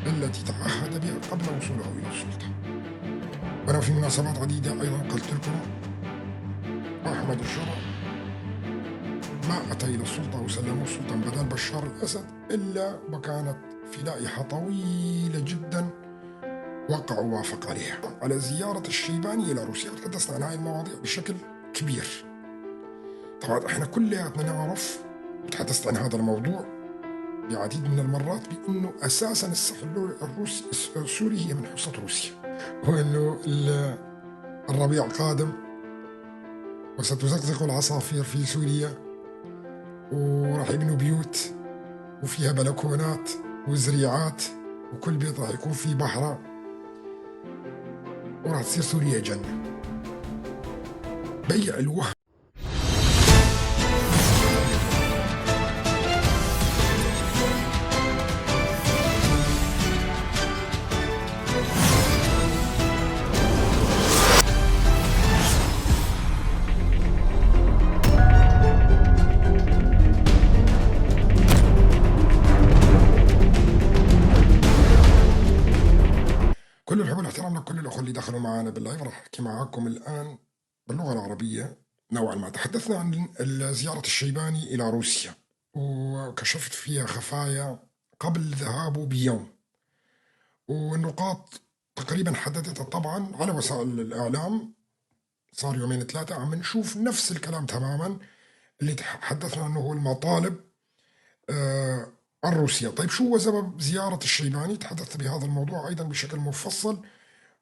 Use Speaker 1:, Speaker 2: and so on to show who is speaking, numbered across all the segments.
Speaker 1: التي تعهد بها قبل وصوله إلى السلطة. وأنا في مناسبات عديدة أيضا قلت لكم أحمد الشرع ما أتى إلى السلطة وسلمه السلطة بدل بشار الأسد إلا وكانت في لائحة طويلة جدا وقع ووافق عليها على زيارة الشيباني إلى روسيا. وتحدثنا عن هذه المواضيع بشكل كبير. طبعا احنا كلياتنا نعرف، وتحدثت عن هذا الموضوع بعديد من المرات، بأنه أساسا الساحل الروسي السوري هي من حصة روسيا، وأنه الربيع قادم وستزقزق العصافير في سوريا، وراح يبنوا بيوت وفيها بلكونات وزريعات، وكل بيت راح يكون فيه بحرة، وراح تصير سوريا جنة. بيع الوهم. كل الحب والاحترام لكل الاخوة اللي دخلوا معنا بال live. راح احكي معاكم الان باللغة العربية نوعا ما. تحدثنا عن زيارة الشيباني الى روسيا، وكشفت فيها خفايا قبل ذهابه بيوم، والنقاط تقريبا حددتها طبعا على وسائل الاعلام. صار يومين ثلاثة عم نشوف نفس الكلام تماما اللي تحدثنا عنه، هو المطالب الروسية. طيب شو هو سبب زيارة الشيباني؟ تحدثت بهذا الموضوع أيضا بشكل مفصل،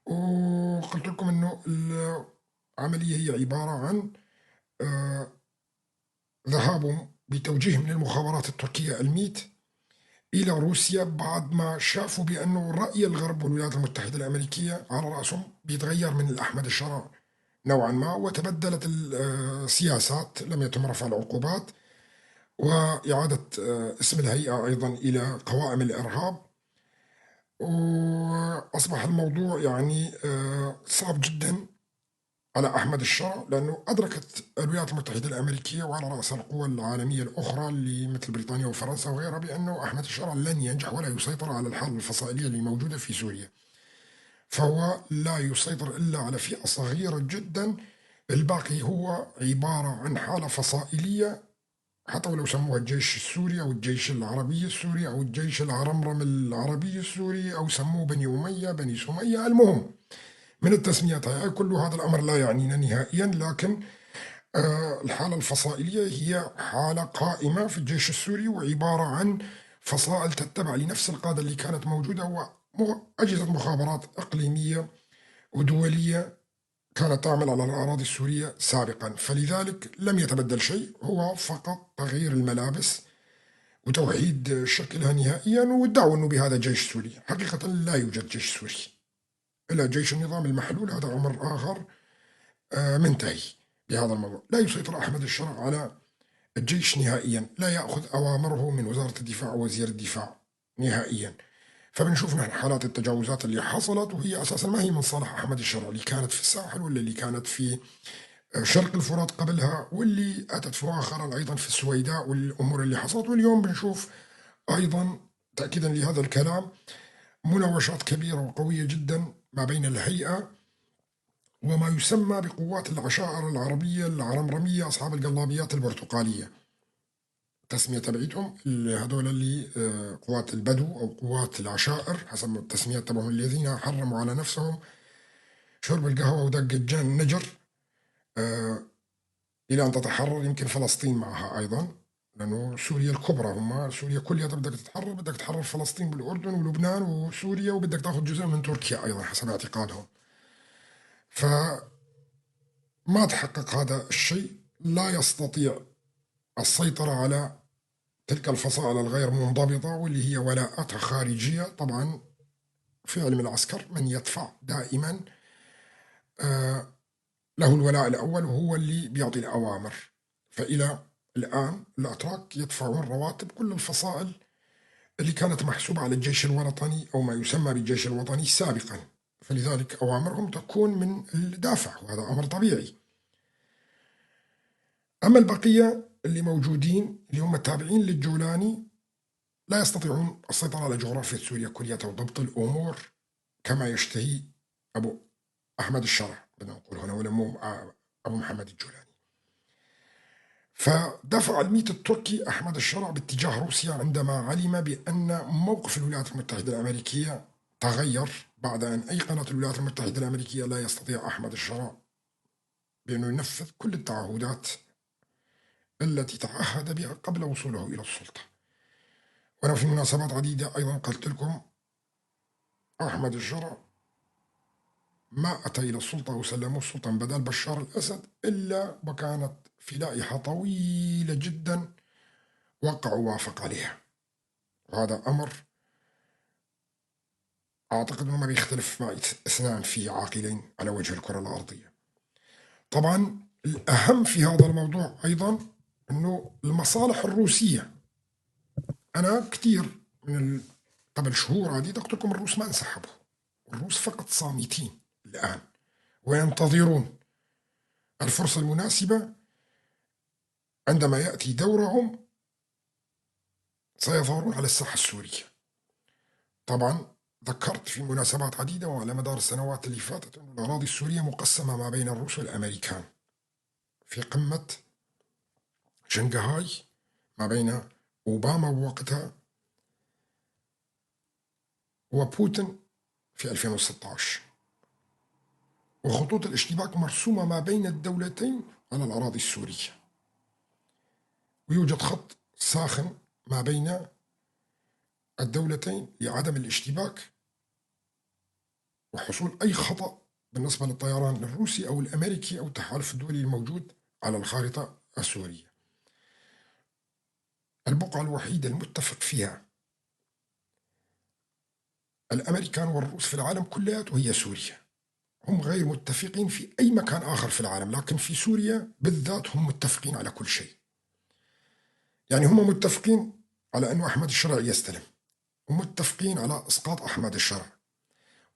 Speaker 1: وقلت لكم أنه العملية هي عبارة عن ذهابهم بتوجيه من المخابرات التركية الميت إلى روسيا بعد ما شافوا بأنه رأي الغرب والولايات المتحدة الأمريكية على رأسهم بيتغير من الأحمد الشرع نوعا ما، وتبدلت السياسات، لم يتم رفع العقوبات وإعادة اسم الهيئة أيضا إلى قوائم الإرهاب، وأصبح الموضوع يعني صعب جدا على أحمد الشرع، لأنه أدركت الولايات المتحدة الأمريكية وعلى رأسها القوى العالمية الأخرى اللي مثل بريطانيا وفرنسا وغيرها بأنه أحمد الشرع لن ينجح ولا يسيطر على الحالة الفصائلية اللي موجودة في سوريا، فهو لا يسيطر إلا على فئة صغيرة جدا، الباقي هو عبارة عن حالة فصائلية، حتى ولو سموها الجيش السوري أو الجيش العربي السوري أو الجيش العرمرم العربي السوري أو سموه بني أمية بني سمية، المهم من التسميات هاي كل هذا الأمر لا يعنينا نهائيا. لكن الحالة الفصائلية هي حالة قائمة في الجيش السوري، وعبارة عن فصائل تتبع لنفس القادة اللي كانت موجودة، وأجهزة مخابرات إقليمية ودولية كانت تعمل على الأراضي السورية سابقا. فلذلك لم يتبدل شيء، هو فقط تغيير الملابس وتوحيد شكلها نهائيا، وادعوا أنه بهذا جيش سوري. حقيقة لا يوجد جيش سوري إلا جيش النظام المحلول، هذا أمر آخر منتهي بهذا الموضوع. لا يسيطر أحمد الشرع على الجيش نهائيا، لا يأخذ أوامره من وزارة الدفاع ووزير الدفاع نهائيا. فبنشوف نحن حالات التجاوزات اللي حصلت، وهي أساسا ما هي من صالح أحمد الشرع، اللي كانت في الساحل ولا اللي كانت في شرق الفرات قبلها، واللي أتت مؤخرا أيضا في السويداء، والأمور اللي حصلت. واليوم بنشوف أيضا تأكيدا لهذا الكلام مناوشات كبيرة وقوية جدا ما بين الهيئة وما يسمى بقوات العشائر العربية العرمرمية أصحاب القلابيات البرتقالية، تسمية تبعيتهم هذول اللي قوات البدو أو قوات العشائر حسب التسمية تبعهم، الذين حرموا على نفسهم شرب القهوة ودق النجر إلى أن تتحرر يمكن فلسطين معها أيضا، لأنه سوريا الكبرى، هم سوريا كلها بدك تتحرر، بدك تحرر فلسطين بالأردن ولبنان وسوريا، وبدك تاخذ جزء من تركيا أيضا حسب اعتقادهم. فما تحقق هذا الشيء، لا يستطيع السيطرة على تلك الفصائل الغير منضبطة واللي هي ولاءاتها خارجية. طبعا في علم العسكر من يدفع دائما له الولاء الأول وهو اللي بيعطي الأوامر. فإلى الآن الأتراك يدفعون رواتب كل الفصائل اللي كانت محسوبة على الجيش الوطني أو ما يسمى بالجيش الوطني سابقا، فلذلك أوامرهم تكون من الدافع، وهذا أمر طبيعي. أما البقية اللي موجودين اللي هم التابعين للجولاني لا يستطيعون السيطرة على جغرافيا سوريا كلها وضبط الأمور كما يشتهي أبو أحمد الشرع، بدنا نقول هنا، ولا مو أبو محمد الجولاني. فدفع الميت التركي أحمد الشرع باتجاه روسيا عندما علم بأن موقف الولايات المتحدة الأمريكية تغير بعد أن أيقنت الولايات المتحدة الأمريكية لا يستطيع أحمد الشرع بأنه ينفذ كل التعهدات التي تعهد بها قبل وصوله إلى السلطة. وأنا في مناسبات عديدة أيضا قلت لكم أحمد الشرع ما أتى إلى السلطة وسلموه السلطة بدل بشار الأسد إلا وكانت في لائحة طويلة جدا وقع ووافق عليها، وهذا أمر أعتقد أنه ما بيختلف مع اثنان فيه عاقلين على وجه الكرة الأرضية. طبعا الأهم في هذا الموضوع أيضا أنه المصالح الروسية، أنا كثير من قبل شهور عديدة قلت لكم الروس ما انسحبوا، الروس فقط صامتين الآن وينتظرون الفرصة المناسبة. عندما يأتي دورهم سيظهرون على الساحة السورية. طبعا ذكرت في مناسبات عديدة وعلى مدار السنوات اللي فاتت أن الأراضي السورية مقسمة ما بين الروس والأمريكان في قمة شنغهاي ما بين أوباما ووقتها وبوتين في 2016، وخطوط الاشتباك مرسومة ما بين الدولتين على الأراضي السورية، ويوجد خط ساخن ما بين الدولتين لعدم الاشتباك وحصول أي خطأ بالنسبة للطيران الروسي أو الأمريكي أو التحالف الدولي الموجود على الخارطة السورية. البقعة الوحيدة المتفق فيها الأمريكان والروس في العالم كلياته هي سوريا. هم غير متفقين في أي مكان آخر في العالم، لكن في سوريا بالذات هم متفقين على كل شيء. يعني هم متفقين على أنه أحمد الشرع يستلم، ومتفقين على إسقاط أحمد الشرع،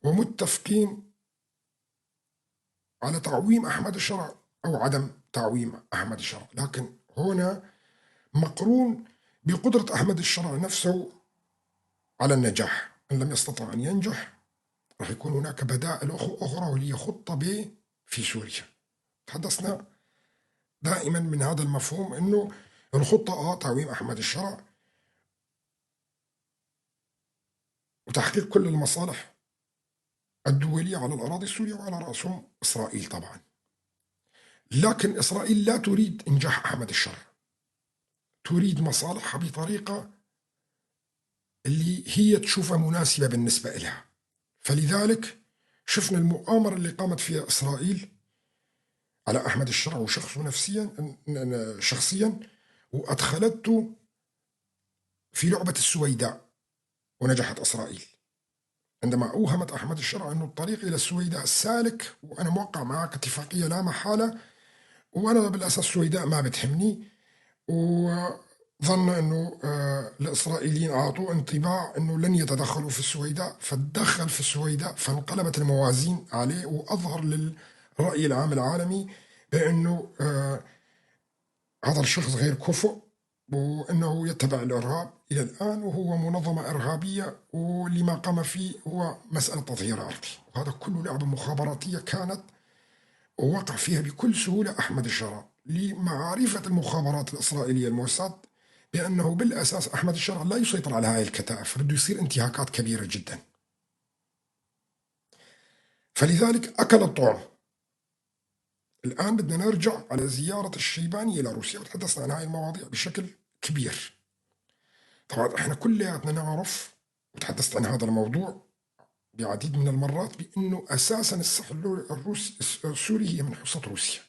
Speaker 1: ومتفقين على تعويم أحمد الشرع أو عدم تعويم أحمد الشرع. لكن هنا مقرون بقدرة أحمد الشرع نفسه على النجاح. إن لم يستطع أن ينجح راح يكون هناك بدائل أخرى واللي هي خطة ب في سوريا. تحدثنا دائما من هذا المفهوم أنه الخطة تعويم أحمد الشرع وتحقيق كل المصالح الدولية على الأراضي السورية وعلى رأسهم إسرائيل طبعا. لكن إسرائيل لا تريد إنجاح أحمد الشرع، تريد مصالحها بطريقة اللي هي تشوفها مناسبة بالنسبة لها. فلذلك شفنا المؤامرة اللي قامت فيها إسرائيل على أحمد الشرع وشخصه نفسيا شخصيا، وأدخلته في لعبة السويداء، ونجحت إسرائيل عندما أوهمت أحمد الشرع أنه الطريق إلى السويداء سالك، وأنا موقع معك اتفاقية لا محالة، وأنا بالأساس السويداء ما بتهمني. وظن أنه الإسرائيليين أعطوا انطباع أنه لن يتدخلوا في السويداء، فتدخل في السويداء، فانقلبت الموازين عليه، وأظهر للرأي العام العالمي بأنه هذا الشخص غير كفؤ، وأنه يتبع الإرهاب إلى الآن، وهو منظمة إرهابية، واللي ما قام فيه هو مسألة تطهير عرقي. وهذا كله لعبة مخابراتية كانت ووقع فيها بكل سهولة أحمد الشرع، لمعرفة المخابرات الإسرائيلية الموساد بأنه بالأساس أحمد الشرع لا يسيطر على هاي الكتائب، فبده يصير انتهاكات كبيرة جدا. فلذلك أكل الطعم. الآن بدنا نرجع على زيارة الشيباني إلى روسيا، وتحدثنا عن هاي المواضيع بشكل كبير. طبعا احنا كلياتنا نعرف، وتحدثت عن هذا الموضوع بعديد من المرات، بأنه أساسا الساحل الروسي السوري هي من حصة روسيا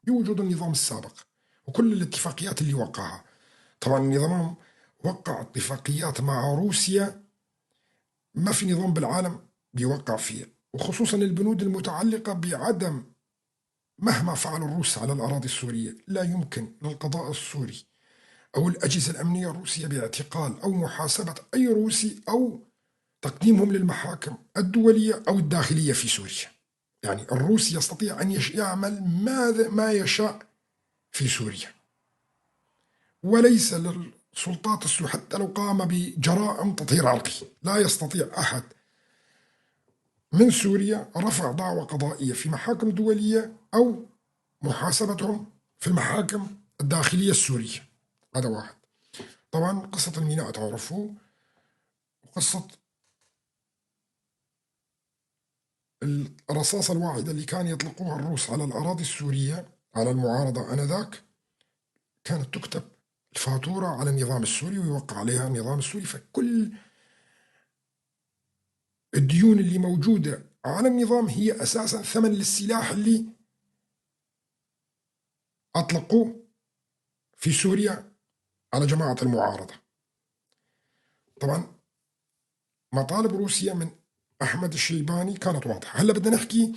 Speaker 1: بوجود النظام السابق وكل الاتفاقيات اللي وقعها. طبعا النظام وقع اتفاقيات مع روسيا ما في نظام بالعالم بيوقع فيه، وخصوصا البنود المتعلقة بعدم مهما فعل الروس على الأراضي السورية لا يمكن للقضاء السوري أو الأجهزة الأمنية الروسية باعتقال أو محاسبة أي روسي أو تقديمهم للمحاكم الدولية أو الداخلية في سوريا. يعني الروسي يستطيع أن يعمل ما يشاء في سوريا، وليس السلطات السورية حتى لو قام بجرائم تطهير عرقي، لا يستطيع أحد من سوريا رفع دعوى قضائية في محاكم دولية أو محاسبتهم في المحاكم الداخلية السورية. هذا واحد. طبعا قصة الميناء تعرفوا، وقصة الرصاصة الواحدة اللي كان يطلقوها الروس على الأراضي السورية على المعارضة آنذاك كانت تكتب الفاتورة على النظام السوري ويوقع عليها النظام السوري. فكل الديون اللي موجودة على النظام هي أساسا ثمن للسلاح اللي أطلقوه في سوريا على جماعة المعارضة. طبعا مطالب روسيا من أحمد الشيباني كانت واضحة. هلا بدنا نحكي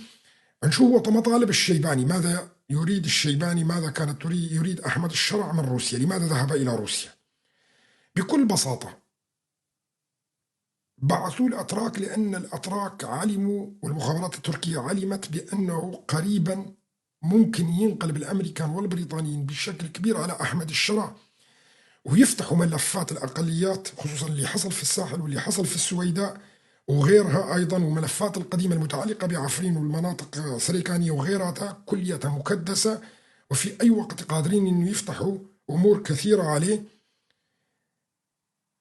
Speaker 1: عن شو هو مطالب الشيباني، ماذا يريد الشيباني، ماذا كانت يريد أحمد الشرع من روسيا، لماذا ذهب إلى روسيا؟ بكل بساطة بعثوا الأتراك لأن الأتراك علموا والمخابرات التركية علمت بأنه قريبا ممكن ينقلب الأمريكان والبريطانيين بشكل كبير على أحمد الشرع ويفتحوا ملفات الأقليات، خصوصا اللي حصل في الساحل واللي حصل في السويداء وغيرها أيضا، والملفات القديمة المتعلقة بعفرين والمناطق السريكانية وغيرها كليتها مكدسة، وفي أي وقت قادرين إنه يفتحوا أمور كثيرة عليه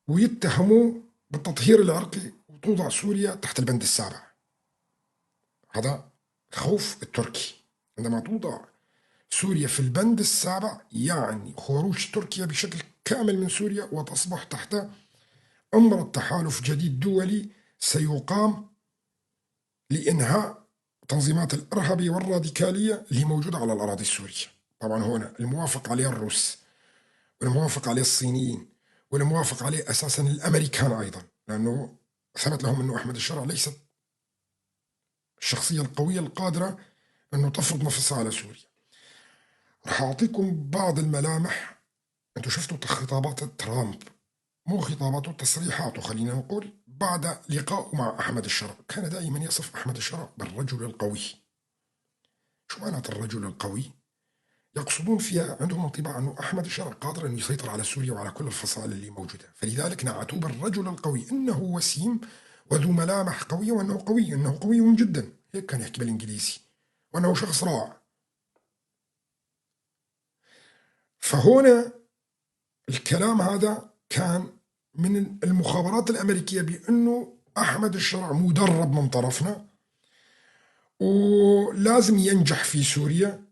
Speaker 1: ويتهموا بالتطهير العرقي وتوضع سوريا تحت البند السابع. هذا الخوف التركي. عندما توضع سوريا في البند السابع يعني خروج تركيا بشكل كامل من سوريا وتصبح تحت أمر التحالف جديد دولي سيقام لإنهاء تنظيمات الإرهابية والراديكالية اللي موجودة على الأراضي السورية. طبعا هنا الموافق عليه الروس والموافق عليه الصينيين والموافق عليه أساسا الأمريكان أيضا، لأنه ثبت لهم أنه أحمد الشرع ليست الشخصية القوية القادرة أنه تفرض نفسها على سوريا. راح أعطيكم بعض الملامح. أنتم شفتوا خطابات ترامب، مو خطاباته، تصريحاته خلينا نقول، بعد لقائه مع أحمد الشرع. كان دائما يصف أحمد الشرع بالرجل القوي. شو معنى الرجل القوي؟ يقصدون فيها عندهم انطباع أنه أحمد الشرع قادر أن يسيطر على سوريا وعلى كل الفصائل اللي موجودة، فلذلك نعتوه بالرجل القوي، إنه وسيم وذو ملامح قوية وأنه قوي، إنه قوي جدا، هيك كان يحكي بالإنجليزي، وأنه شخص رائع. فهنا الكلام هذا كان من المخابرات الأمريكية بأنه أحمد الشرع مدرب من طرفنا ولازم ينجح في سوريا،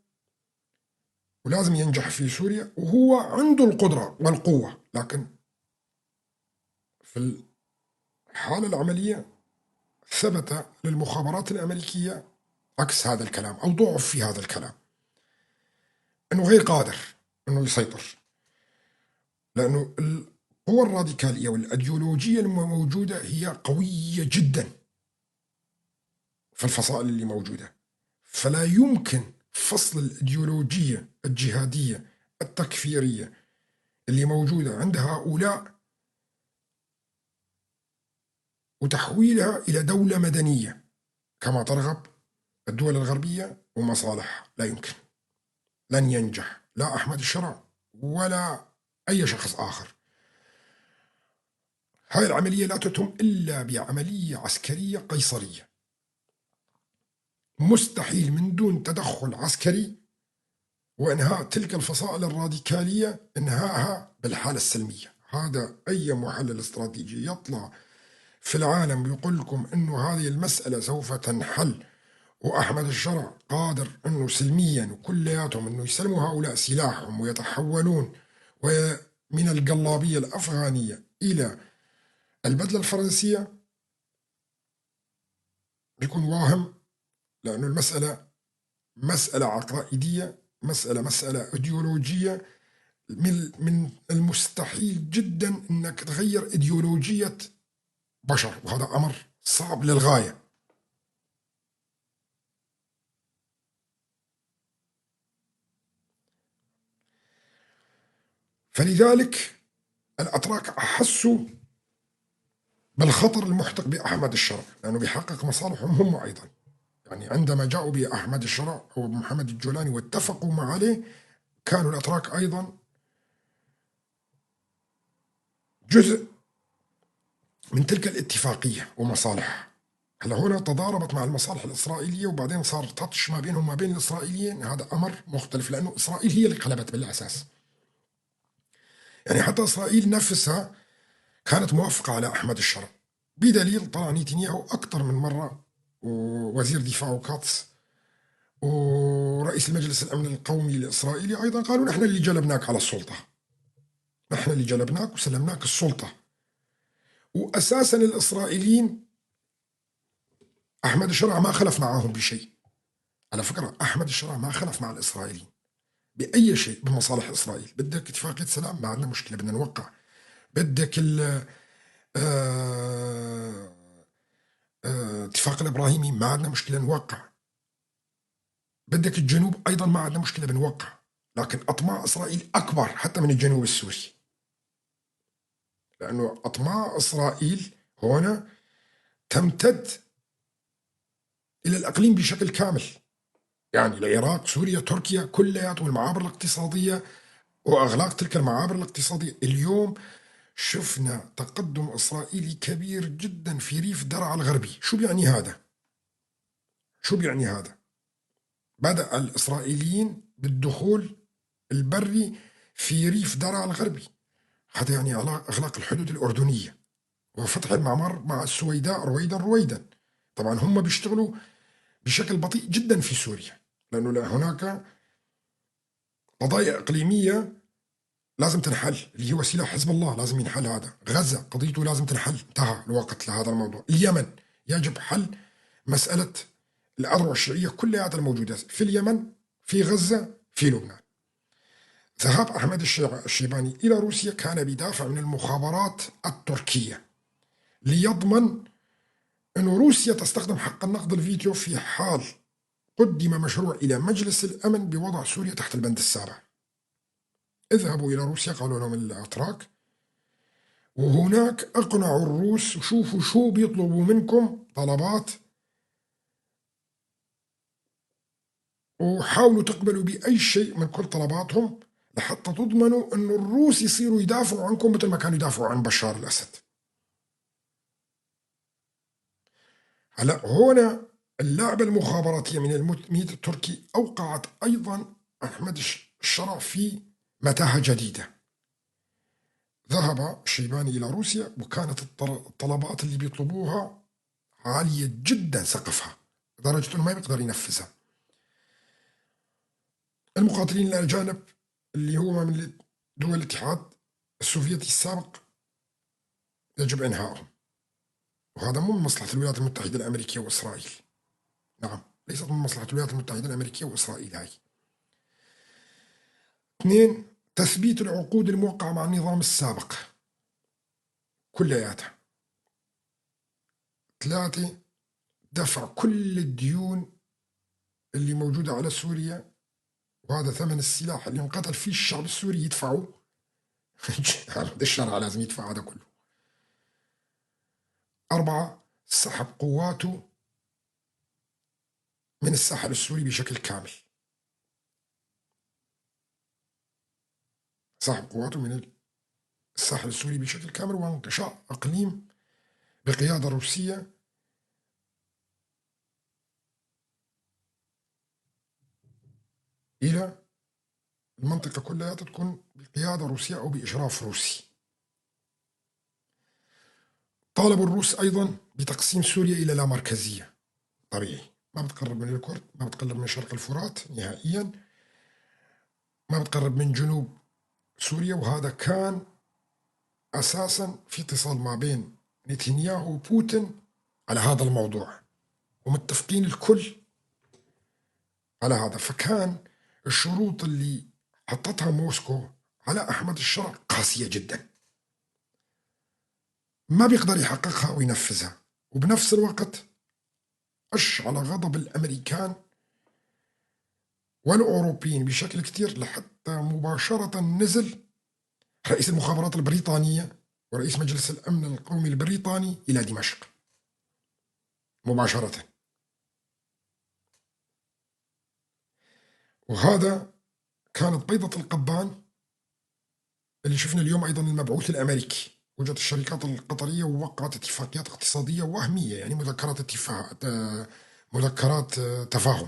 Speaker 1: ولازم ينجح في سوريا وهو عنده القدرة والقوة. لكن في الحالة العملية ثبت للمخابرات الأمريكية عكس هذا الكلام أو ضعف في هذا الكلام، أنه غير قادر أنه يسيطر، لأنه القوى الراديكالية والأيديولوجية الموجودة هي قوية جدا في الفصائل اللي موجودة، فلا يمكن فصل الأيديولوجية الجهادية التكفيرية اللي موجودة عند هؤلاء وتحويلها إلى دولة مدنية كما ترغب الدول الغربية ومصالحها. لا يمكن، لن ينجح لا أحمد الشرع ولا أي شخص آخر. هاي العملية لا تتم إلا بعملية عسكرية قيصرية، مستحيل من دون تدخل عسكري وإنهاء تلك الفصائل الراديكالية، إنهائها بالحالة السلمية. هذا أي محلل استراتيجي يطلع في العالم ويقول لكم إنه هذه المسألة سوف تنحل وأحمد الشرع قادر إنه سلميا وكلياتهم إنه يسلموا هؤلاء سلاحهم ويتحولون من القلابية الأفغانية إلى البدلة الفرنسية، بيكون واهم، لأنه المسألة مسألة عقائدية، مسألة أيديولوجية. من المستحيل جدا أنك تغير أيديولوجية بشر، وهذا أمر صعب للغاية. فلذلك الأتراك أحسوا بالخطر المحتق بأحمد الشرع، لأنه بيحقق مصالحهم هم أيضا. يعني عندما جاءوا بأحمد الشرع أو محمد الجولاني واتفقوا مع عليه، كانوا الأتراك أيضا جزء من تلك الاتفاقية ومصالحها. هلا هنا تضاربت مع المصالح الإسرائيلية، وبعدين صار تطش ما بينهم وما بين الإسرائيليين. هذا أمر مختلف، لأنه إسرائيل هي اللي قلبت بالأساس. يعني حتى إسرائيل نفسها كانت موافقة على أحمد الشرع، بدليل طلع نتنياهو أكثر من مرة ووزير دفاعه كاتس ورئيس المجلس الأمن القومي الإسرائيلي أيضا قالوا نحن اللي جلبناك على السلطة، نحن اللي جلبناك وسلمناك السلطة. وأساسا الإسرائيليين أحمد الشرع ما خلف معاهم بشيء. على فكرة أحمد الشرع ما خلف مع الإسرائيليين بأي شيء بمصالح إسرائيل. بدك اتفاقية سلام، ما عندنا مشكلة، بدنا نوقع. بدك اتفاق الإبراهيمي، ما عندنا مشكلة نوقع. بدك الجنوب أيضا ما عندنا مشكلة بنوقع. لكن أطماع إسرائيل أكبر حتى من الجنوب السوري، لأنه أطماع إسرائيل هنا تمتد إلى الأقليم بشكل كامل، يعني العراق، سوريا، تركيا كلياته، والمعابر الاقتصادية وأغلاق تلك المعابر الاقتصادية. اليوم شفنا تقدم إسرائيلي كبير جدا في ريف درعا الغربي. شو بيعني هذا؟ شو بيعني هذا؟ بدأ الإسرائيليين بالدخول البري في ريف درعا الغربي، هذا يعني إغلاق الحدود الأردنية وفتح المعمر مع السويداء رويدا رويدا. طبعا هم بيشتغلوا بشكل بطيء جدا في سوريا، لأنه هناك قضايا إقليمية لازم تنحل، اللي هو سلاح حزب الله لازم ينحل، هذا غزة قضيته لازم تنحل، انتهى الوقت لهذا الموضوع. اليمن يجب حل مسألة الأذرع الشيعية كلها الموجودة في اليمن، في غزة، في لبنان. ذهاب أحمد الشيباني إلى روسيا كان بدافع من المخابرات التركية ليضمن أن روسيا تستخدم حق النقد الفيتو في حال قدم مشروع إلى مجلس الأمن بوضع سوريا تحت البند السابع. اذهبوا إلى روسيا، قالوا لهم الأتراك، وهناك أقنعوا الروس وشوفوا شو بيطلبوا منكم طلبات، وحاولوا تقبلوا بأي شيء من كل طلباتهم لحتى تضمنوا أن الروس يصيروا يدافعوا عنكم مثل ما كانوا يدافعوا عن بشار الأسد. هلا هنا اللعبة المخابراتية من الميت التركي أوقعت أيضا أحمد الشرع في متاهة جديدة. ذهب الشيباني إلى روسيا وكانت الطلبات اللي بيطلبوها عالية جدا سقفها لدرجة أنه ما بيقدر ينفذها. المقاتلين الأجانب اللي هو من دول الاتحاد السوفيتي السابق يجب إنهائهم، وهذا مو من مصلحة الولايات المتحدة الأمريكية وإسرائيل. نعم، ليست من مصلحة الولايات المتحدة الأمريكية وإسرائيل هاي. 2، تثبيت العقود الموقعة مع النظام السابق كلياتها. 3، دفع كل الديون اللي موجودة على سوريا، وهذا ثمن السلاح اللي انقتل فيه الشعب السوري يدفعه. الشرع لازم يدفع هذا كله. 4، سحب قواته من الساحل السوري بشكل كامل. سحب قواته من الساحل السوري بشكل كامل، وانقشاع أقليم بقيادة روسية إلى المنطقة كلها تكون بقيادة روسية أو بإشراف روسي. طالبوا الروس أيضا بتقسيم سوريا إلى لا مركزية. طبيعي، ما بتقرب من الكرد، ما بتقرب من شرق الفرات نهائيا، ما بتقرب من جنوب سوريا. وهذا كان أساسا في اتصال ما بين نتنياهو وبوتين على هذا الموضوع، ومتفقين الكل على هذا. فكان الشروط اللي حطتها موسكو على أحمد الشرع قاسية جدا، ما بيقدر يحققها وينفذها، وبنفس الوقت أشعل غضب الأمريكان والأوروبيين بشكل كتير، لحتى مباشرة نزل رئيس المخابرات البريطانية ورئيس مجلس الأمن القومي البريطاني إلى دمشق مباشرة. وهذا كانت بيضة القبان اللي شفنا اليوم أيضا المبعوث الأمريكي. وجت الشركات القطرية ووقعت اتفاقيات اقتصادية وهمية، يعني مذكرات اتفاق، مذكرات تفاهم،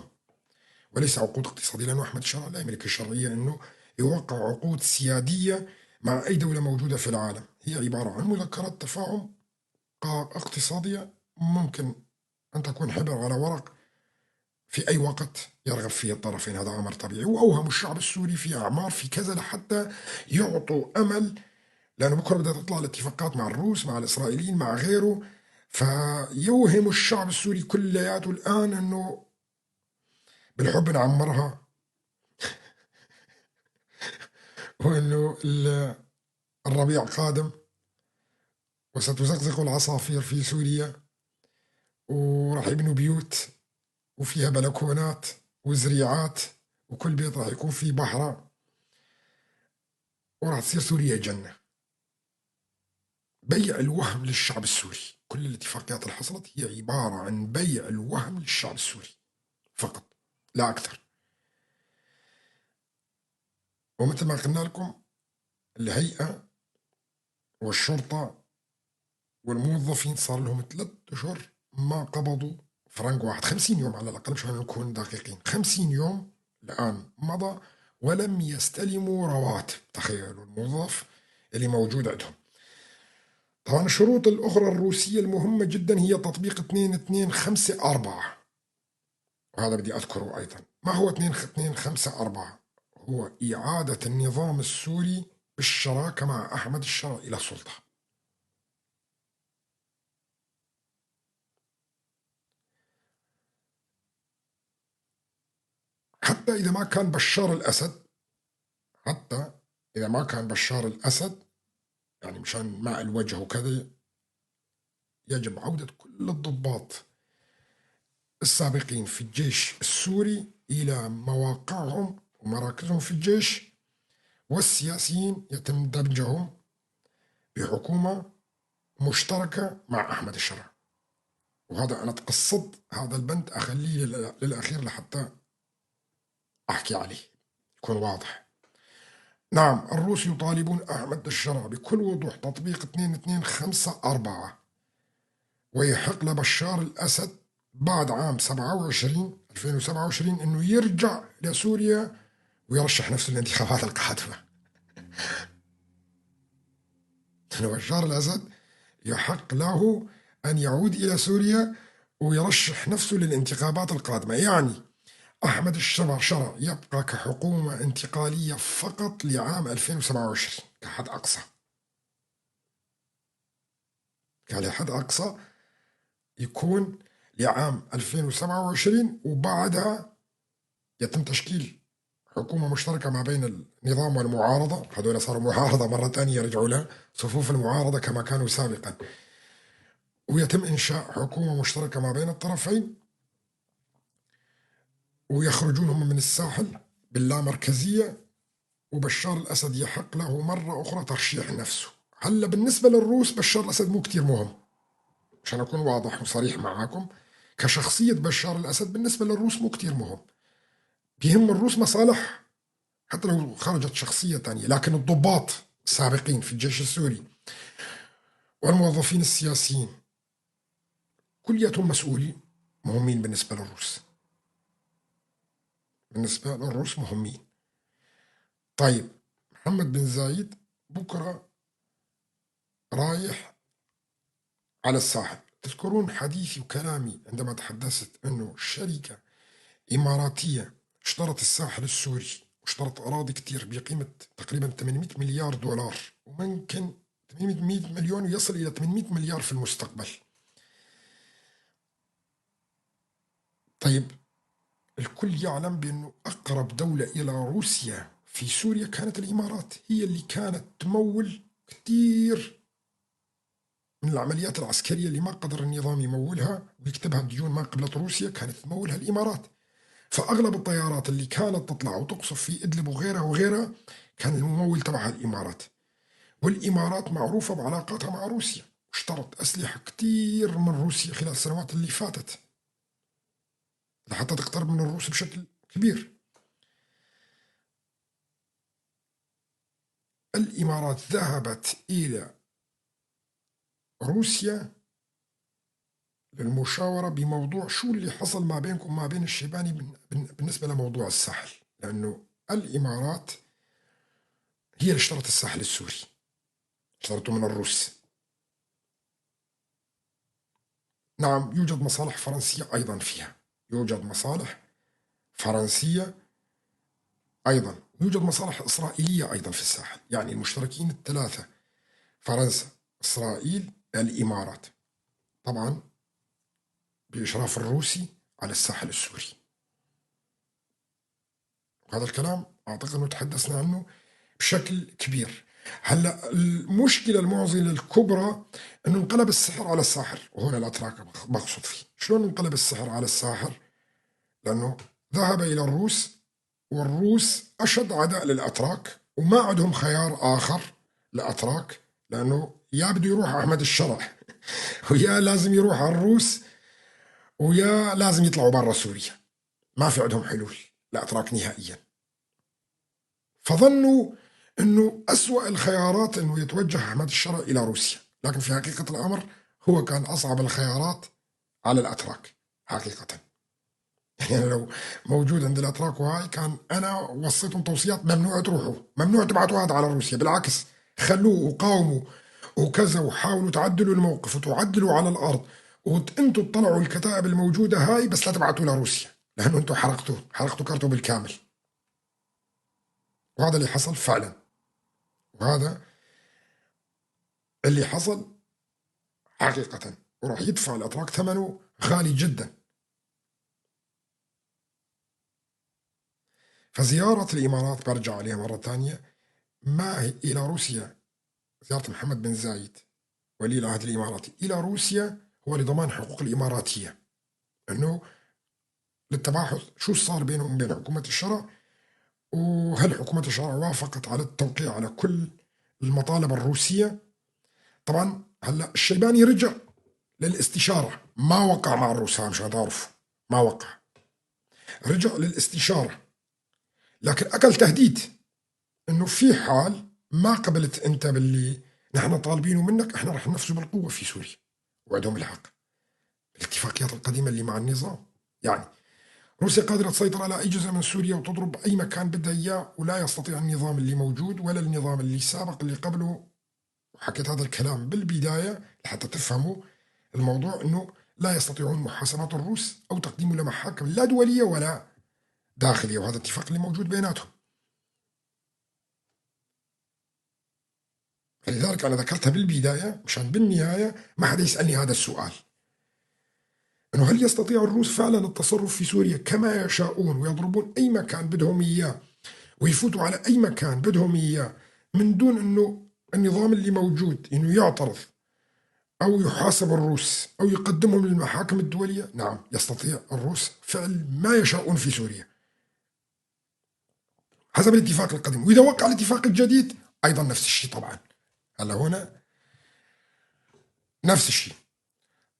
Speaker 1: وليس عقود اقتصادية، لأنه أحمد الشرع لا يملك الشرعية أنه يوقع عقود سيادية مع أي دولة موجودة في العالم. هي عبارة عن مذكرات تفاهم اقتصادية ممكن أن تكون حبر على ورق في أي وقت يرغب فيه الطرفين، هذا أمر طبيعي. وأوهم الشعب السوري في أعمار في كذا لحتى يعطوا أمل، لأنه بكرة بدها تطلع الاتفاقات مع الروس مع الإسرائيليين مع غيره، فيوهم الشعب السوري كلياته الآن أنه بالحب نعمرها وأنه الربيع قادم وستزقزق العصافير في سوريا، وراح يبنوا بيوت وفيها بلكونات وزريعات، وكل بيت راح يكون فيه بحرة، وراح تصير سوريا جنة. بيع الوهم للشعب السوري، كل الاتفاقيات اللي حصلت هي عبارة عن بيع الوهم للشعب السوري فقط لا أكثر. ومثل ما قلنا لكم الهيئة والشرطة والموظفين صار لهم 3 أشهر ما قبضوا فرنك واحد، 50 يوم على الأقل مشان نكون دقيقين، 50 يوم الآن مضى ولم يستلموا رواتب. تخيلوا الموظف اللي موجود عندهم. طبعا الشروط الأخرى الروسية المهمة جدا هي تطبيق 2254، وهذا بدي أذكره أيضا. ما هو 2254؟ هو إعادة النظام السوري بالشراكة مع أحمد الشرع إلى السلطة. حتى إذا ما كان بشار الأسد، حتى إذا ما كان بشار الأسد يعني مشان ماء الوجه وكذا، يجب عودة كل الضباط السابقين في الجيش السوري إلى مواقعهم ومراكزهم في الجيش، والسياسيين يتم دمجهم بحكومة مشتركة مع أحمد الشرع. وهذا أنا تقصدت هذا البند أخليه للأخير لحتى أحكي عليه يكون واضح. نعم، الروس يطالبون أحمد الشرع بكل وضوح تطبيق 2254، ويحق لبشار الأسد بعد عام 2027 أنه يرجع لسوريا ويرشح نفسه للانتخابات القادمة. بشار الأسد يحق له أن يعود إلى سوريا ويرشح نفسه للانتخابات القادمة. يعني أحمد الشرع يبقى كحكومة انتقالية فقط لعام 2027 كحد أقصى، كحد أقصى يكون لعام 2027، وبعدها يتم تشكيل حكومة مشتركة ما بين النظام والمعارضة. هذول صاروا معارضة مرة ثانية، رجعوا لها صفوف المعارضة كما كانوا سابقا، ويتم إنشاء حكومة مشتركة ما بين الطرفين، ويخرجون هم من الساحل باللامركزية، وبشار الأسد يحق له مرة أخرى ترشيح نفسه. هلا بالنسبة للروس بشار الأسد مو كتير مهم، عشان أكون واضح وصريح معاكم، كشخصية بشار الأسد بالنسبة للروس مو كتير مهم. بيهم الروس مصالح حتى لو خرجت شخصية تانية، لكن الضباط السابقين في الجيش السوري والموظفين السياسيين كلياتهم مسؤولين مهمين بالنسبة للروس، بالنسبة للروس مهمين. طيب محمد بن زايد بكرة رايح على الساحل. تذكرون حديثي وكلامي عندما تحدثت أنه شركة إماراتية اشترت الساحل السوري واشترت أراضي كتير بقيمة تقريبا 800 مليار دولار، وممكن 800 مليون ويصل إلى 800 مليار في المستقبل. طيب الكل يعلم بأنه أقرب دولة إلى روسيا في سوريا كانت الإمارات، هي اللي كانت تمول كتير من العمليات العسكرية اللي ما قدر النظام يمولها ويكتبها بديون ما قبلت روسيا، كانت تمولها الإمارات. فأغلب الطيارات اللي كانت تطلع وتقصف في إدلب وغيرها وغيرها كان الممول تبعها الإمارات، والإمارات معروفة بعلاقاتها مع روسيا، واشترت أسلحة كتير من روسيا خلال السنوات اللي فاتت لحتى تقترب من الروس بشكل كبير. الإمارات ذهبت إلى روسيا للمشاورة بموضوع شو اللي حصل ما بينكم وما بين الشيباني بالنسبة لموضوع الساحل، لأنه الإمارات هي اللي اشترت الساحل السوري، اشترته من الروس. نعم يوجد مصالح فرنسية أيضا فيها، يوجد مصالح فرنسية أيضا، يوجد مصالح إسرائيلية أيضا في الساحل. يعني المشتركين الثلاثة فرنسا، إسرائيل، الإمارات، طبعا بإشراف الروسي على الساحل السوري. وهذا الكلام أعتقد أنه تحدثنا عنه بشكل كبير. هلا المشكلة المعضلة الكبرى أنه انقلب السحر على الساحر، وهنا الأتراك بقصد فيه. شلون انقلب السحر على الساحر؟ لأنه ذهب إلى الروس، والروس أشد عداء للأتراك وما عندهم خيار آخر لأتراك، لأنه يا بده يروح أحمد الشرع ويا لازم يروح على الروس ويا لازم يطلعوا برا سوريا، ما في عندهم حلول لأتراك نهائيا. فظنوا أنه أسوأ الخيارات أنه يتوجه أحمد الشرع إلى روسيا، لكن في حقيقة الأمر هو كان أصعب الخيارات على الأتراك حقيقة. يعني أنا لو موجود عند الأتراك وهاي كان أنا وصيتهم توصيات ممنوع تروحوا، ممنوع تبعتوا هذا على روسيا، بالعكس خلوه وقاوموا وكذا وحاولوا تعدلوا الموقف وتعدلوا على الأرض وانتوا تطلعوا الكتائب الموجودة هاي، بس لا تبعتوا لروسيا لأنه انتوا حرقتوا كارته بالكامل. وهذا اللي حصل فعلا، وهذا اللي حصل حقيقة، وراح يدفع الأتراك ثمنه غالي جدا. فزيارة الإمارات برجع عليها مرة ثانية ما هي إلى روسيا، زيارة محمد بن زايد ولي العهد الإماراتي إلى روسيا هو لضمان حقوق الإماراتية، أنه للتباحث شو صار بينهم وبين حكومة الشرع، وهل حكومة الشرع وافقت على التوقيع على كل المطالب الروسية. طبعا هلا الشيباني رجع للاستشارة، ما وقع مع الروس مشان تعرفوا، ما وقع، رجع للاستشارة، لكن أكل تهديد انه في حال ما قبلت انت باللي نحن طالبينه منك احنا رح ننفذه بالقوة في سوريا. وعندهم الحق، الاتفاقيات القديمة اللي مع النظام، يعني روسيا قادرة تسيطر على أي جزء من سوريا وتضرب أي مكان بدها إياه، ولا يستطيع النظام اللي موجود ولا النظام اللي سابق اللي قبله. وحكيت هذا الكلام بالبداية لحتى تفهموا الموضوع، أنه لا يستطيعون محاسبة الروس أو تقديمه لمحاكم لا دولية ولا داخلية، وهذا الاتفاق اللي موجود بيناتهم. فلذلك أنا ذكرتها بالبداية مشان بالنهاية ما حدا يسألني هذا السؤال، أنه هل يستطيع الروس فعلا التصرف في سوريا كما يشاءون ويضربون أي مكان بدهم إياه ويفوتوا على أي مكان بدهم إياه من دون أنه النظام اللي موجود أنه يعترض أو يحاسب الروس أو يقدمهم للمحاكم الدولية؟ نعم، يستطيع الروس فعل ما يشاءون في سوريا حسب الاتفاق القديم، وإذا وقع الاتفاق الجديد أيضا نفس الشيء. طبعا هلا هنا نفس الشيء.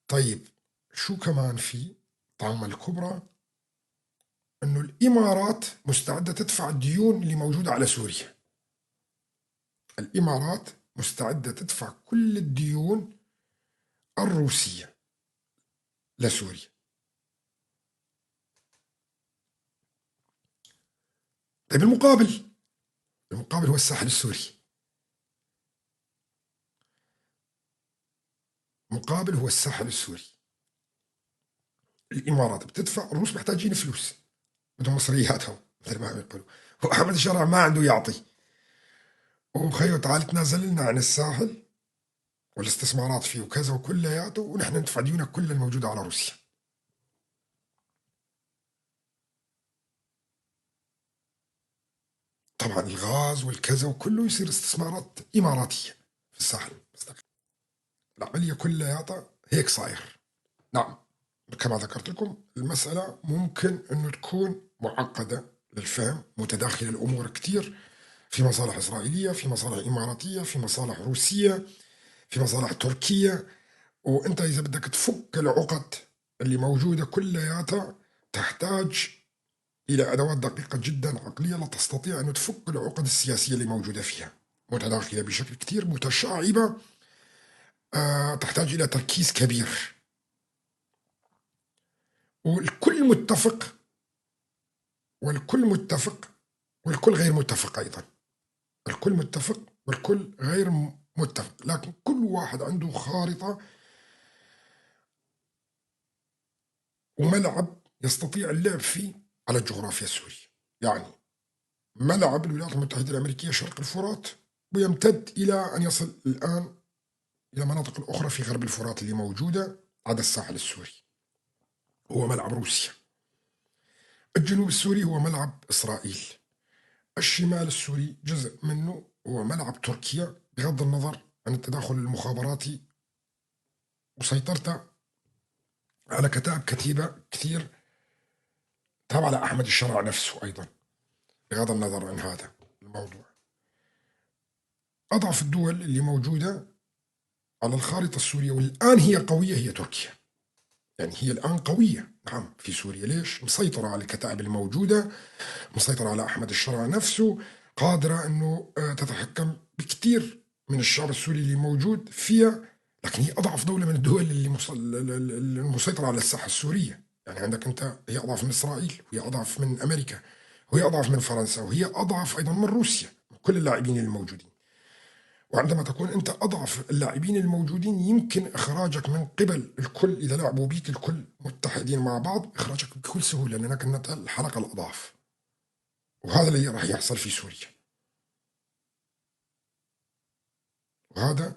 Speaker 1: طيب شو كمان في طامة الكبرى؟ أنه الإمارات مستعدة تدفع الديون اللي موجودة على سوريا. الإمارات مستعدة تدفع كل الديون الروسية لسوريا. طيب المقابل هو الساحل السوري. مقابل هو الساحل السوري. الإمارات بتدفع، الروس محتاجين فلوس، بدهم مصرياتهم مثل ما بيقولوا، وأحمد الشرع ما عنده يعطي، وخيو تعال تنازل لنا عن الساحل والاستثمارات فيه وكذا وكلياته، ونحن ندفع ديونك كل الموجودة على روسيا. طبعا الغاز والكذا وكله يصير استثمارات إماراتية في الساحل. العملية كلياتها هيك صاير. نعم كما ذكرت لكم المسألة ممكن أنه تكون معقدة للفهم، متداخلة الأمور كتير، في مصالح إسرائيلية، في مصالح إماراتية، في مصالح روسية، في مصالح تركية، وأنت إذا بدك تفك العقد اللي موجودة كلياتها تحتاج إلى أدوات دقيقة جدا عقلية لتستطيع أن تفك العقد السياسية اللي موجودة فيها، متداخلة بشكل كتير، متشعبة. تحتاج إلى تركيز كبير، والكل متفق والكل متفق والكل غير متفق أيضا، الكل متفق والكل غير متفق، لكن كل واحد عنده خارطة وملعب يستطيع اللعب فيه على الجغرافيا السورية. يعني ملعب الولايات المتحدة الأمريكية شرق الفرات، ويمتد إلى أن يصل الآن إلى مناطق الأخرى في غرب الفرات اللي موجودة عدا الساحل السوري، هو ملعب روسيا. الجنوب السوري هو ملعب إسرائيل. الشمال السوري جزء منه هو ملعب تركيا، بغض النظر عن التداخل المخابراتي وسيطرته على كتائب كتيبة كثير تابعة لأحمد الشرع نفسه أيضا، بغض النظر عن هذا الموضوع. أضعف الدول اللي موجودة على الخارطة السورية والآن هي قوية هي تركيا. يعني هي الآن قوية نعم في سوريا. ليش؟ مسيطرة على الكتائب الموجودة، مسيطرة على أحمد الشرع نفسه، قادرة أنه تتحكم بكثير من الشعب السوري اللي موجود فيها، لكن هي أضعف دولة من الدول اللي المسيطرة على الساحة السورية. يعني عندك أنت هي أضعف من إسرائيل، وهي أضعف من أمريكا، وهي أضعف من فرنسا، وهي أضعف أيضا من روسيا، من كل اللاعبين الموجودين. وعندما تكون أنت أضعف اللاعبين الموجودين يمكن إخراجك من قبل الكل، إذا لعبوا بيك الكل متحدين مع بعض إخراجك بكل سهولة، لأنك أنت الحلقة الأضعف. وهذا اللي راح يحصل في سوريا، وهذا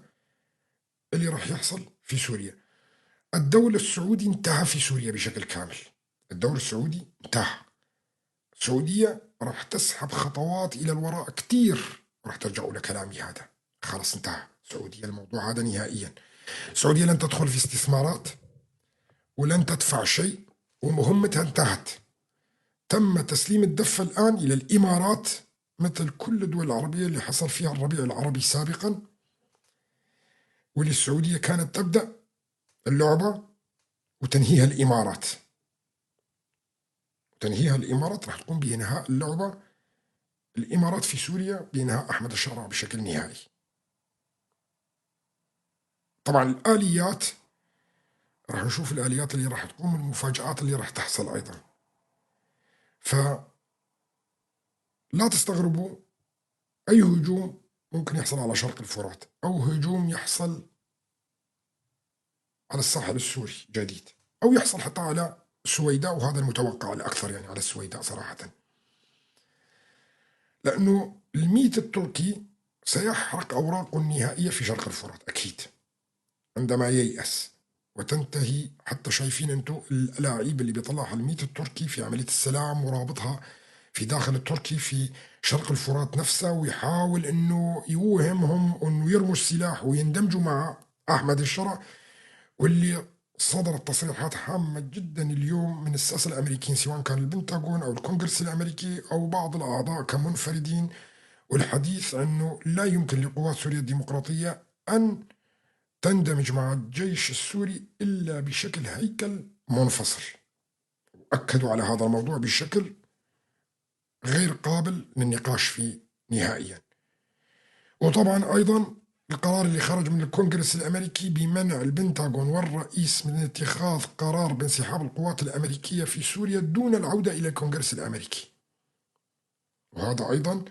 Speaker 1: اللي راح يحصل في سوريا. الدور السعودي انتهى في سوريا بشكل كامل، الدور السعودي انتهى. السعودية راح تسحب خطوات إلى الوراء كتير، راح ترجعوا لكلامي هذا، خلاص انتهى السعودية الموضوع هذا نهائيا. السعودية لن تدخل في استثمارات ولن تدفع شيء، ومهمتها انتهت. تم تسليم الدفة الآن إلى الإمارات مثل كل الدول العربية اللي حصل فيها الربيع العربي سابقا، واللي السعودية كانت تبدأ اللعبة وتنهيها الإمارات. تنهيها الإمارات راح تقوم بإنهاء اللعبة الإمارات في سوريا بإنهاء أحمد الشرع بشكل نهائي. طبعا الآليات راح نشوف الآليات اللي راح تقوم، المفاجآت اللي راح تحصل أيضا. فلا تستغربوا أي هجوم ممكن يحصل على شرق الفرات، أو هجوم يحصل على الساحل السوري جديد، أو يحصل حتى على السويداء، وهذا المتوقع الأكثر يعني على السويداء صراحة، لأنه الميت التركي سيحرق أوراقه النهائية في شرق الفرات أكيد عندما ييأس وتنتهي. حتى شايفين أنتم الألاعيب اللي بيطلعها الميت التركي في عملية السلام ورابطها في داخل التركي في شرق الفرات نفسه، ويحاول أنه يوهمهم أنه يرموا السلاح ويندمجوا مع أحمد الشرع، واللي صدرت تصريحات هامة جدا اليوم من الساسة الأمريكيين، سواء كان البنتاغون أو الكونغرس الأمريكي أو بعض الأعضاء كمنفردين، والحديث أنه لا يمكن لقوات سوريا الديمقراطية أن تندمج مع الجيش السوري إلا بشكل هيكل منفصل. أكدوا على هذا الموضوع بشكل غير قابل للنقاش فيه نهائيا. وطبعا أيضا القرار اللي خرج من الكونغرس الأمريكي بمنع البنتاغون والرئيس من اتخاذ قرار بانسحاب القوات الأمريكية في سوريا دون العودة إلى الكونغرس الأمريكي، وهذا أيضا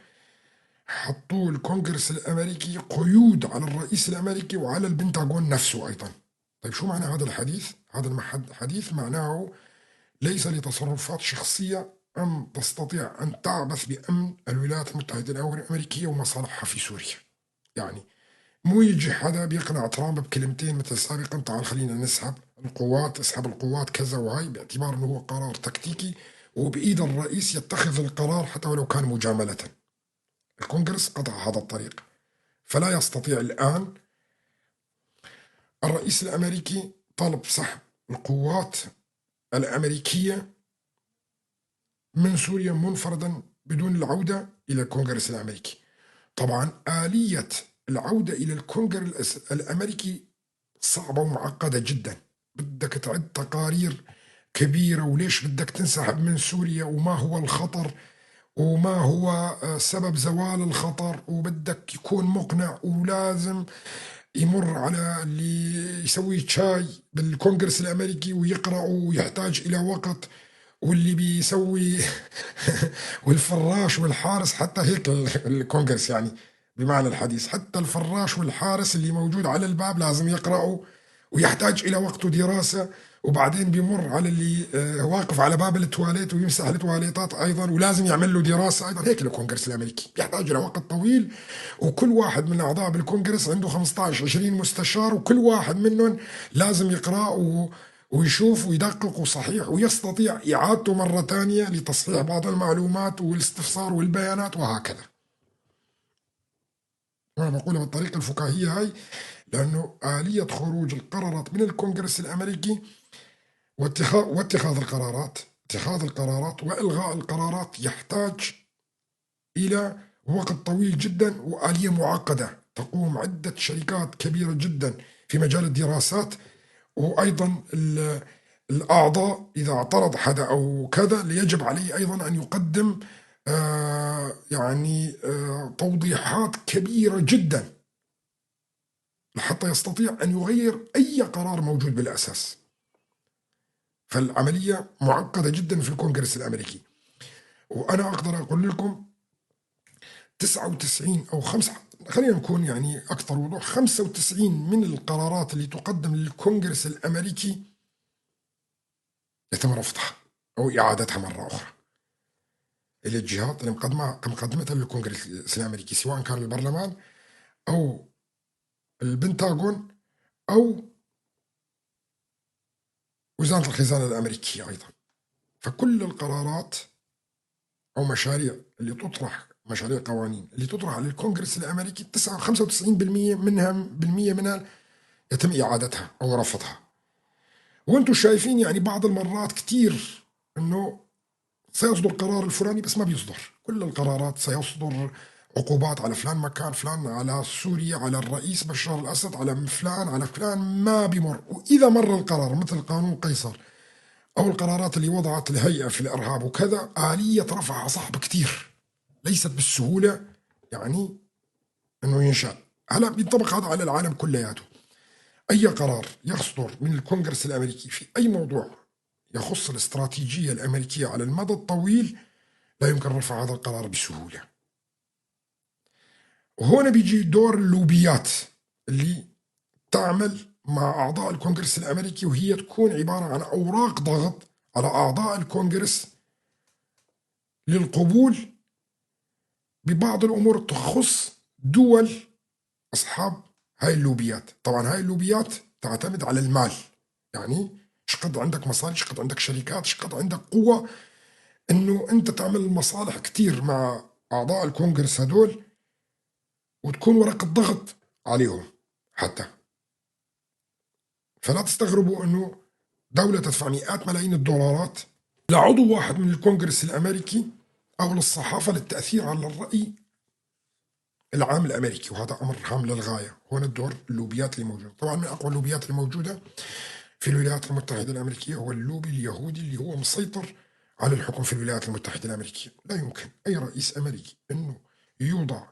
Speaker 1: حطوا الكونغرس الأمريكي قيود على الرئيس الأمريكي وعلى البنتاغون نفسه أيضا. طيب شو معنى هذا الحديث؟ هذا الحديث معناه ليس لتصرفات شخصية أن تستطيع أن تعبث بأمن الولايات المتحدة الأمريكية ومصالحها في سوريا. يعني مو يجي حدا بيقنع ترامب بكلمتين مثل سابقا، تعال خلينا نسحب القوات، اسحب القوات كذا وهاي، باعتبار انه هو قرار تكتيكي وبإيد الرئيس يتخذ القرار حتى ولو كان مجاملة. الكونغرس قطع هذا الطريق، فلا يستطيع الآن الرئيس الأمريكي طلب سحب القوات الأمريكية من سوريا منفردا بدون العودة إلى الكونغرس الأمريكي. طبعا آلية العودة إلى الكونغرس الأمريكي صعبة ومعقدة جدا، بدك تعد تقارير كبيرة، وليش بدك تنسحب من سوريا، وما هو الخطر، وما هو سبب زوال الخطر، وبدك يكون مقنع، ولازم يمر على اللي يسوي شاي بالكونغرس الأمريكي ويقرأ ويحتاج إلى وقت، واللي بيسوي والفراش والحارس، حتى هيك الكونغرس يعني بمعنى الحديث، حتى الفراش والحارس اللي موجود على الباب لازم يقرأوا ويحتاج إلى وقت ودراسة. وبعدين بيمر على اللي واقف على باب التواليت ويمسح التواليتات أيضا، ولازم يعمل له دراسة أيضا. هيك الكونغرس الأمريكي بيحتاج إلى وقت طويل، وكل واحد من أعضاء بالكونغرس عنده 15-20 مستشار، وكل واحد منهم لازم يقرأ ويشوف ويدقق وصحيح، ويستطيع إعادته مرة تانية لتصحيح بعض المعلومات والاستفسار والبيانات وهكذا. أنا بقولها بالطريقة الفكاهية هاي لأنه آلية خروج القرارات من الكونغرس الأمريكي واتخاذ القرارات، اتخاذ القرارات وإلغاء القرارات يحتاج إلى وقت طويل جدا وآلية معقدة تقوم عدة شركات كبيرة جدا في مجال الدراسات. وأيضا الأعضاء إذا اعترض حدا أو كذا يجب عليه أيضا أن يقدم توضيحات كبيرة جدا لحتى يستطيع أن يغير أي قرار موجود بالأساس. فالعملية معقدة جدا في الكونغرس الأمريكي. وأنا أقدر أقول لكم 99 أو 5، خلينا نكون يعني أكثر وضوح، 95 من القرارات اللي تقدم للكونغرس الأمريكي يتم رفضها أو إعادتها مرة أخرى إلى الجهات اللي مقدمتها للكونغرس الأمريكي، سواء كان البرلمان أو البنتاغون أو وزارة الخزانة الأمريكية أيضا. فكل القرارات أو مشاريع اللي تطرح، مشاريع قوانين اللي تطرح على الكونغرس الأمريكي، 95% منها يتم إعادتها أو رفضها. وانتم شايفين يعني بعض المرات كتير إنه سيصدر قرار الفلاني بس ما بيصدر. كل القرارات سيصدر عقوبات على فلان مكان، فلان على سوريا، على الرئيس بشار الأسد، على فلان، على فلان، ما بيمر. وإذا مر القرار مثل قانون قيصر أو القرارات اللي وضعت الهيئة في الإرهاب وكذا، آلية رفعها صعب كتير، ليست بالسهولة يعني أنه ينشأ. هلا بينطبق هذا على العالم كلياته. أي قرار يصدر من الكونغرس الأمريكي في أي موضوع يخص الاستراتيجية الأمريكية على المدى الطويل لا يمكن رفع هذا القرار بسهولة. وهنا بيجي دور اللوبيات اللي تعمل مع أعضاء الكونغرس الأمريكي، وهي تكون عبارة عن أوراق ضغط على أعضاء الكونغرس للقبول ببعض الأمور تخص دول أصحاب هاي اللوبيات. طبعا هاي اللوبيات تعتمد على المال، يعني شقد عندك مصاري، شقد عندك شركات، شقد عندك قوة إنه أنت تعمل مصالح كتير مع أعضاء الكونغرس هدول، وتكون ورقة ضغط عليهم حتى. فلا تستغربوا إنه دولة تدفع مئات ملايين الدولارات لعضو واحد من الكونغرس الأمريكي أو للصحافة للتأثير على الرأي العام الأمريكي، وهذا أمر هام للغاية. هنا الدور اللوبيات اللي موجودة. طبعا من أقوى اللوبيات اللي موجودة في الولايات المتحدة الأمريكية هو اللوبي اليهودي اللي هو مسيطر على الحكم في الولايات المتحدة الأمريكية. لا يمكن أي رئيس أمريكي أنه يوضع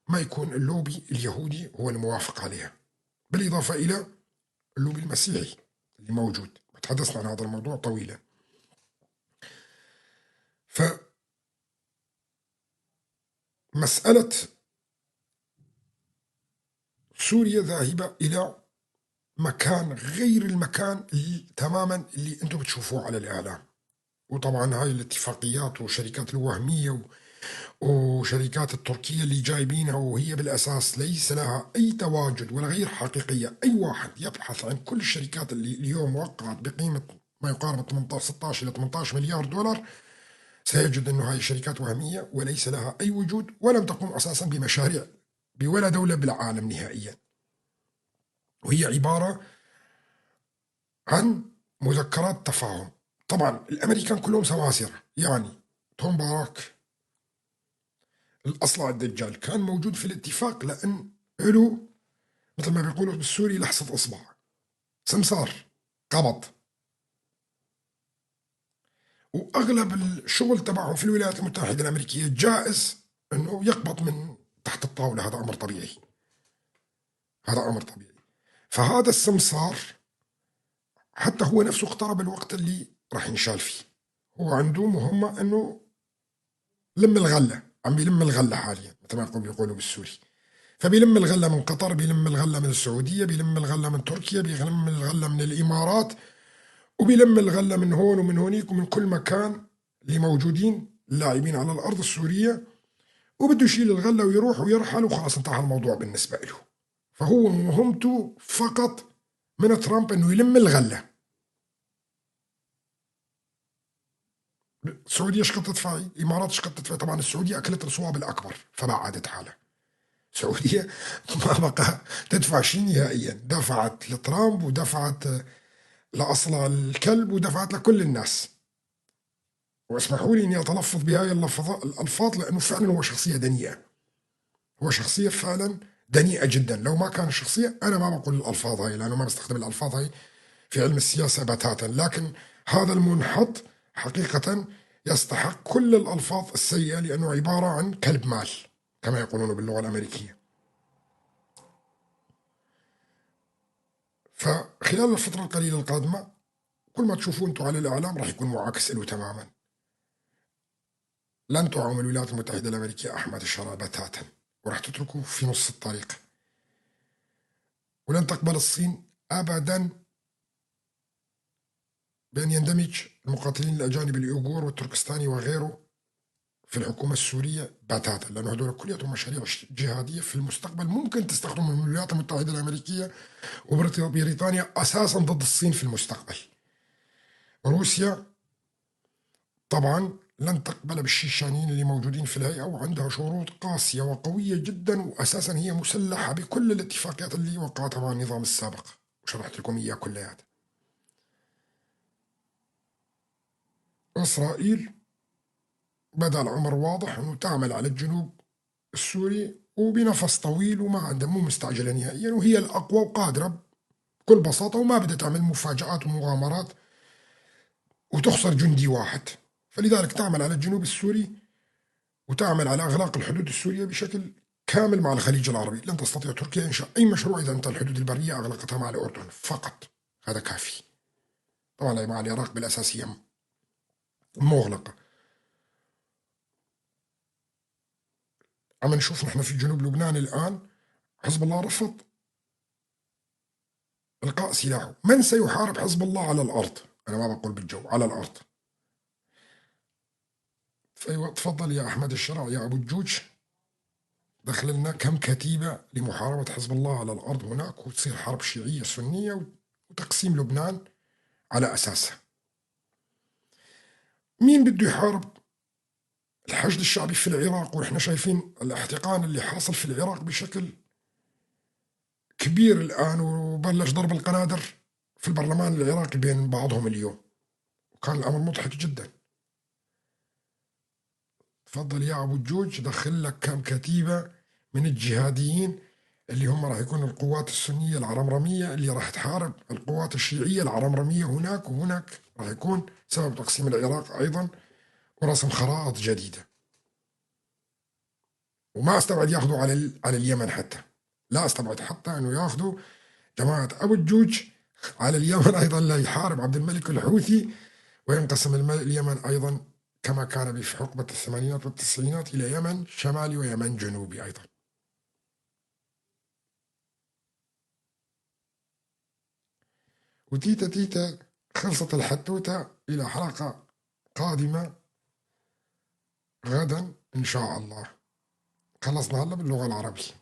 Speaker 1: ما يكون اللوبي اليهودي هو الموافق عليها، بالإضافة إلى اللوبي المسيحي اللي موجود. تحدثنا عن هذا الموضوع طويلا. فمسألة سوريا ذاهبة إلى مكان غير المكان اللي تماما اللي أنتم بتشوفوه على الإعلام. وطبعا هاي الاتفاقيات وشركات الوهمية وشركات التركية اللي جايبينها وهي بالأساس ليس لها أي تواجد ولا غير حقيقية. أي واحد يبحث عن كل الشركات اللي اليوم وقعت بقيمة ما يقارب 16 إلى 18 مليار دولار سيجد أنه هاي الشركات وهمية وليس لها أي وجود، ولم تقوم أساسا بمشاريع بولا دولة بالعالم نهائيا، وهي عبارة عن مذكرات تفاهم. طبعا الأمريكان كلهم سواسرة، يعني توم باراك الأصلع الدجال كان موجود في الاتفاق لأن له مثل ما بيقولوا بالسوري لحسة إصبع، سمسار قبض، وأغلب الشغل تبعه في الولايات المتحدة الأمريكية جائز أنه يقبض من تحت الطاولة، هذا أمر طبيعي. هذا أمر طبيعي. فهذا السمسار حتى هو نفسه اقترب الوقت اللي راح ينشال فيه. هو عنده مهمة أنه لم الغلة، عم بيلم الغلة حاليا مثل ما بيقولوا بالسوري. فبيلم الغلة من قطر، بيلم الغلة من السعودية، بيلم الغلة من تركيا، بيلم الغلة من الإمارات، وبيلم الغلة من هون ومن هونيك ومن كل مكان اللي موجودين اللاعبين على الأرض السورية، وبده يشيل الغلة ويروح ويرحل وخلاص انتهى الموضوع بالنسبة له. فهو مهمته فقط من ترامب انه يلم الغلة. السعودية ايش قد تدفع؟ الإمارات ايش قد تدفع؟ طبعا السعودية أكلت الصواب الأكبر فبعدت حالها. السعودية ما بقى تدفع شيء نهائيا، دفعت لترامب ودفعت لأصلع الكلب ودفعت لكل الناس. واسمحوا لي اني اتلفظ بهاي الالفاظ لانه فعلا هو شخصيه دنيئه. هو شخصيه فعلا دنيئه جدا، لو ما كان شخصيه انا ما بقول الالفاظ هاي لانه ما بستخدم الالفاظ هاي في علم السياسه بتاتا، لكن هذا المنحط حقيقه يستحق كل الالفاظ السيئه لانه عباره عن كلب مال كما يقولون باللغه الامريكيه. فخلال الفتره القليله القادمه كل ما تشوفوه انتم على الاعلام راح يكون معاكس له تماما. لن تعاون الولايات المتحدة الأمريكية أحمد الشرع بتاتا، وراح تتركه في نص الطريق. ولن تقبل الصين أبدا بأن يندمج المقاتلين الأجانب الإيغور والتركستاني وغيره في الحكومة السورية بتاتا، لأنه هذول كلياتهم مشاريع جهادية في المستقبل ممكن تستخدم من الولايات المتحدة الأمريكية وبريطانيا أساسا ضد الصين في المستقبل. روسيا طبعا لن تقبل بالشيشانيين اللي موجودين في الهيئة، وعندها شروط قاسية وقوية جدا، وأساسا هي مسلحة بكل الاتفاقيات اللي وقعتها مع النظام السابق وشرحت لكم إياه كلياتها. إسرائيل بدأ الأمر واضح أنه تعمل على الجنوب السوري وبنفس طويل وما عندها، مو مستعجلة نهائيا، وهي الأقوى وقادرة بكل بساطة، وما بدها تعمل مفاجآت ومغامرات وتخسر جندي واحد. فلذلك تعمل على الجنوب السوري وتعمل على إغلاق الحدود السورية بشكل كامل مع الخليج العربي. لن تستطيع تركيا إنشاء أي مشروع إذا أنت الحدود البرية أغلقتها مع الأردن فقط، هذا كافي. طبعا مع العراق بالأساس هي مغلقة. عم نشوف نحن في جنوب لبنان الآن حزب الله رفض إلقاء سلاحه. من سيحارب حزب الله على الأرض؟ أنا ما بقول بالجو، على الأرض. تفضل يا أحمد الشرع يا أبو الجوج، دخل لنا كم كتيبة لمحاربة حزب الله على الأرض هناك، وتصير حرب شيعية سنية وتقسيم لبنان على أساسها. مين بده يحارب الحشد الشعبي في العراق؟ ونحن شايفين الاحتقان اللي حاصل في العراق بشكل كبير الآن، وبلش ضرب القنادر في البرلمان العراقي بين بعضهم اليوم، وكان الأمر مضحك جدا. تفضل يا أبو الجوج، دخل لك كم كتيبة من الجهاديين اللي هم راح يكونوا القوات السنية العرمرمية اللي راح تحارب القوات الشيعية العرمرمية هناك، وهناك راح يكون سبب تقسيم العراق أيضا ورسم خرائط جديدة. وما استبعد ياخذوا على اليمن حتى، لا استبعد حتى انه ياخذوا جماعة أبو الجوج على اليمن أيضا، لا يحارب عبد الملك الحوثي وينقسم اليمن أيضا كما كان في حقبة الثمانينات والتسعينات إلى يمن شمالي ويمن جنوبي أيضا. وتيتا تيتا خلصت الحتوتة. إلى حلقة قادمة غدا إن شاء الله. خلصنا هلا باللغة العربية.